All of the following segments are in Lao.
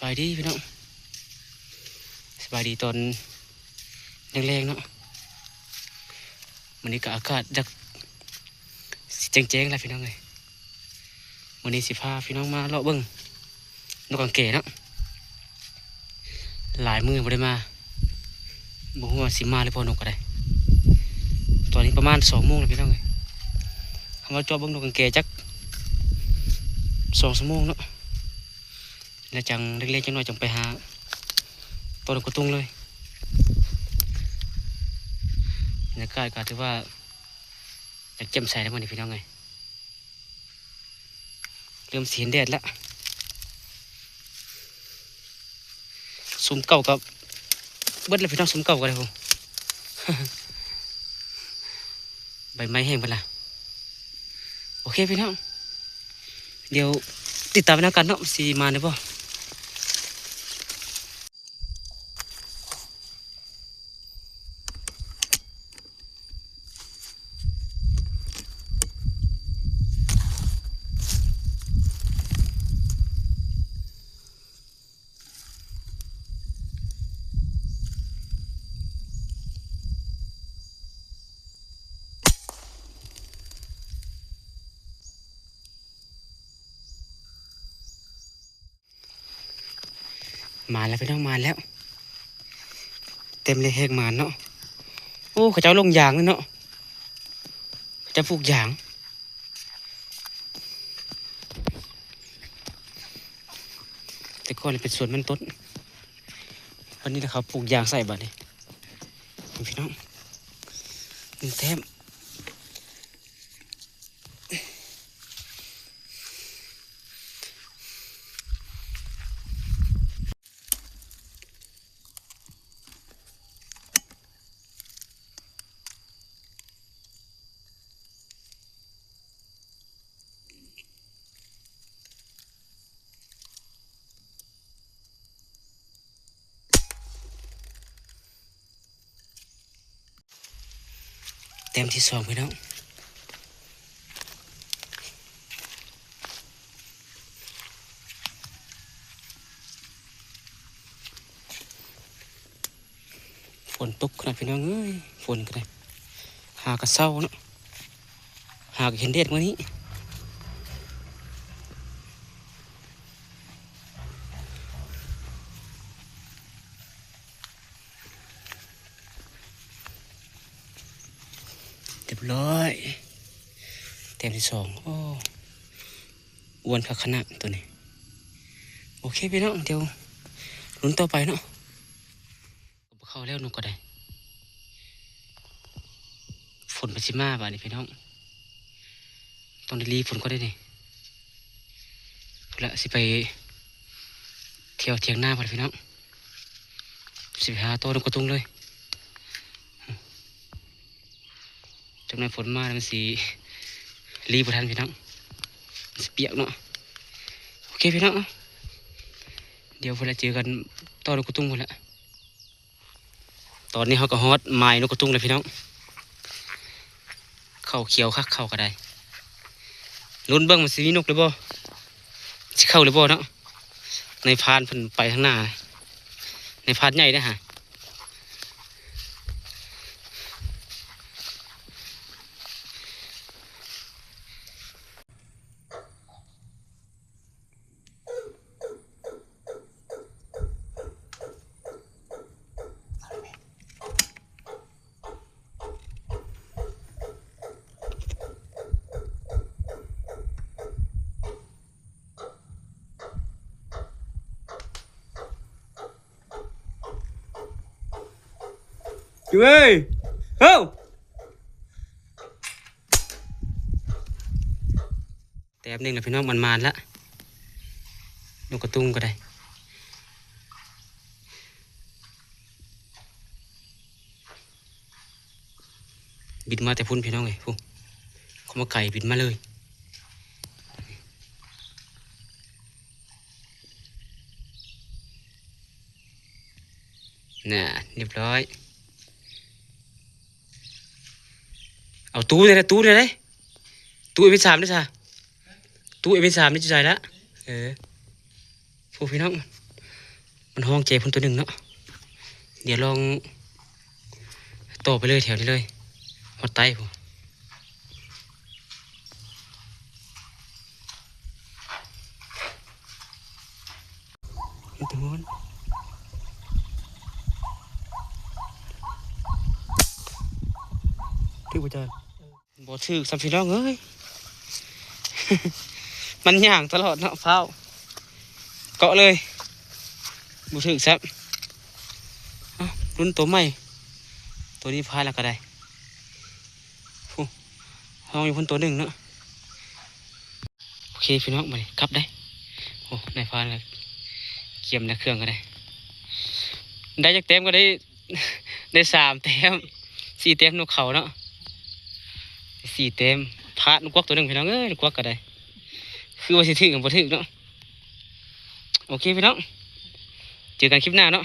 ບາຍດີພີ່ນ້ອງ ສະບາຍດີຕອນແລງໆເນາະ. ມື້ນີ້ກໍອາກາດຢາກຊິແຈ້ງໆແລ້ວພີ່ນ້ອງເອີຍ. ມື້ນີ້ຊິພາພີ່ນ້ອງມາເລາະເບິ່ງນົກກາງແກເນາະ. ຫຼາຍມື້ບໍ່ໄດ້ມາ ບໍ່ຮູ້ວ່າຊິມາຫຼືບໍ່ນົກກໍໄດ້. ຕອນນີ້ປະມານສອງໂມງແລ້ວພີ່ນ້ອງເອີຍ. ເຮົາມາຈອບເບິ່ງນົກກາງແກຈັກສອງຊົ່ວໂມງເນາະ ແລ້ວຈັ່ງເລັກໆຈັກໜ້ອຍຈັ່ງໄປຫາຕໍ່ນົກກະຕຸງເລີຍ. ບັນຍາກາດກໍຖືວ່າຢາກແຈ່ມໃສແລ້ວມື້ນີ້ພີ່ນ້ອງເອີຍ. ເລີ່ມຊິເຫັນແດດລະ. ຊຸມເກົ່າກໍເບິດແລ້ວພີ່ນ້ອງ ຊຸມເກົ່າກໍໄດ້ພຸ້ນ ໃບໄມ້ແຫ້ງເບິດລະ. ໂອເຄພີ່ນ້ອງ ດຽວຕິດຕາມໄປນຳກັນເນາະ ຊິມານຫຼືບໍ່. ມາແລ້ວພີ່ນ້ອງ ມາແລ້ວ ເຕັມເລີຍ ແຮງມານເນາະ. ໂອ້ ເຂົາເຈົ້າລົງຢາງເລີຍເນາະ ເຂົາເຈົ້າປູກຢາງ. ແຕ່ກ່ອນເປັນສວນມັນຕົ້ນ ບັດນີ້ລະເຂົາປູກຢາງໃສ່ບັດນີ້ ພີ່ນ້ອງ ໜຶ່ງແຕ້ມ. ແຕ້ມທີສອງພີ່ນ້ອງ ຝົນຕົກຂະໜາດພີ່ນ້ອງເອີຍ ຝົນກໍໄດ້ ຫາກະເຊົາເນາະ ຫາກະເຫັນແດດມື້ນີ້. ຮຽບຮ້ອຍ ແຕ້ມທີສອງ ໂອ້ ອ້ວນຄັກຂະໜາດໂຕນີ້. ໂອເຄພີ່ນ້ອງ ດຽວລຸ້ນຕໍ່ໄປເນາະ. ບໍ່ເຂົ້າແລ້ວນົກກໍໄດ້ ຝົນມັນຊິມາບາດນີ້ພີ່ນ້ອງ ຕ້ອງໄດ້ຫຼີຝົນກ່ອນເດ້ນີ້. ພຸ້ນລະ ຊິໄປທ່ຽວຖຽງນາພຸ້ນລະພີ່ນ້ອງ ຊິໄປຫາຕໍ່ນົກກະຕຸງເລີຍ. ຈັກໜ່ອຍຝົນມາແລ້ວມັນຊິຫຼີບໍ່ທັນພີ່ນ້ອງ ມັນຊິປຽກເນາະ. ໂອເຄພີ່ນ້ອງ ດຽວພຸ້ນລະເຈີກັນຕໍ່ນົກກະຕຸງພຸ້ນລະ. ຕອນນີ້ເຮົາກໍຮອດໝາຍນົກກະຕຸງແລ້ວພີ່ນ້ອງ ເຂົ້າຂຽວຄັກ ເຂົ້າກໍໄດ້ ລຸ້ນເບິ່ງວ່າຊິມີນົກຫຼືບໍ່ ຊິເຂົ້າຫຼືບໍ່ເນາະ. ນາຍພານເພິ່ນໄປທາງໜ້າ ນາຍພານໃຫຍ່ເດ້ຫາ. ຈຸ້ຍ ເຮີ້ ແຕ້ມໜຶ່ງລະພີ່ນ້ອງ ມັນມານລະ ນົກກະຕຸງກໍໄດ້ ບິນມາແຕ່ພຸ້ນພີ່ນ້ອງເອີຍ ພຸ້ນ ເຂົາມາໄກ ບິນມາເລີຍ. ນະ ຮຽບຮ້ອຍ ເອົາຕູ້ນີ້ລະ ຕູ້ນີ້ເດ້ ຕູ້ເອັມເອັສສາມນີ້ຊະ ຕູ້ເອັມເອັສສາມນີ້ຢູ່ໃສລະ ເອີ ໂອ້ ພີ່ນ້ອງ ມັນຮ້ອງແຈພຸ້ນໂຕໜຶ່ງເນາະ. ດຽວລອງຕໍ່ໄປເລີຍ ແຖວນີ້ເລີຍ ຮອດໃຕ້ພຸ້ນ. ຖືກບໍ່ຈອຍ? ບໍ່ຖືກຊ້ຳພີ່ນ້ອງເອີຍ. ມັນຍ່າງຕະຫຼອດເນາະ ພ້າວເກາະເລີຍ ບໍ່ຖືກຊ້ຳ. ເອົ້າ ລຸ້ນໂຕໃໝ່ ໂຕນີ້ພາດແລ້ວກໍໄດ້. ພຸ້ນ ຮ້ອງຢູ່ພຸ້ນໂຕໜຶ່ງເນາະ. ໂອເຄພີ່ນ້ອງ ບາດນີ້ກັບໄດ້. ໂອ້ ນາຍພານກໍກຽມນາຍເຄື່ອງກໍໄດ້. ໄດ້ຈັກແຕ້ມກໍໄດ້ ໄດ້ສາມແຕ້ມ ສີ່ແຕ້ມນົກເຂົາເນາະ ສີ່ແຕ້ມ. ພາດນົກກວັກໂຕໜຶ່ງພີ່ນ້ອງເອີຍ ນົກກວັກກໍໄດ້ ຄືວ່າຊິຖືກກໍບໍ່ຖືກເນາະ. ໂອເຄພີ່ນ້ອງ ເຈີກັນຄລິບໜ້າເນາະ.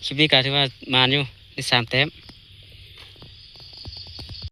ຄລິບນີ້ກໍຖືວ່າໝານຢູ່ ໄດ້ສາມແຕ້ມ.